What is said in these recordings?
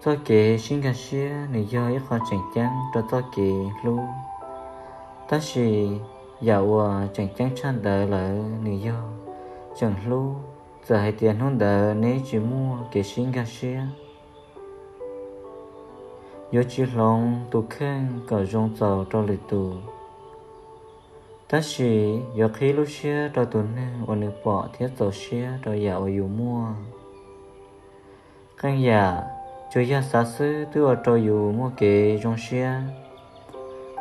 Txoj kev sib nkag siab nws yog ib qho tseem ceeb rau txoj kev hlub, tab sis yam uas tseem ceeb tshaj ntawd lawm nws yog tseem hlub. Txawm hais tias hnub ntawd neb tsis muaj kev sib nkag siab, yuav tsis hloov tus kheej kom zoo txaus rau lwm tus, tab sis yuav qhib lub siab rau tus neeg uas nws pom thiab txaus siab rau yam uas yus muaj. Qee yam, tsuas yog xav xwb twb ua rau yus muaj kev zoo siab.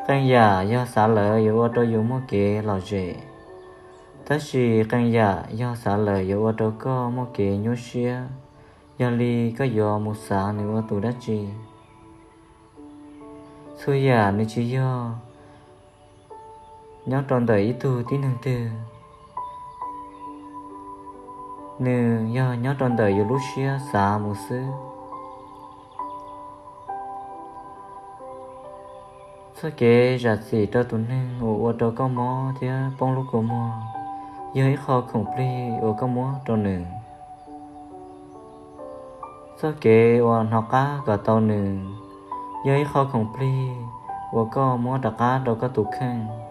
Qee yam yog xav lawm yuav ua rau yus muaj kev lom zem, tab sis qee yam yog xav lawm yuav ua rau koj muaj kev nyuaj siab. Yog li koj yuav mus xav nws ua tus dab tsi? Txhua yam nws tsis yog nyob rau ntawm ib tug tib neeg twg, nws yog nyob rau ntawm yus lub siab xav mus xwb. Txoj kev zam txim rau tus neeg uas ua rau koj mob thiab poob lub kua muag yog ib qho khoom plig uas koj muab rau nws. Txoj kev uas hnov qab kom tau nws yog ib qho khoom plig uas koj muab rov qab rau koj tus kheej.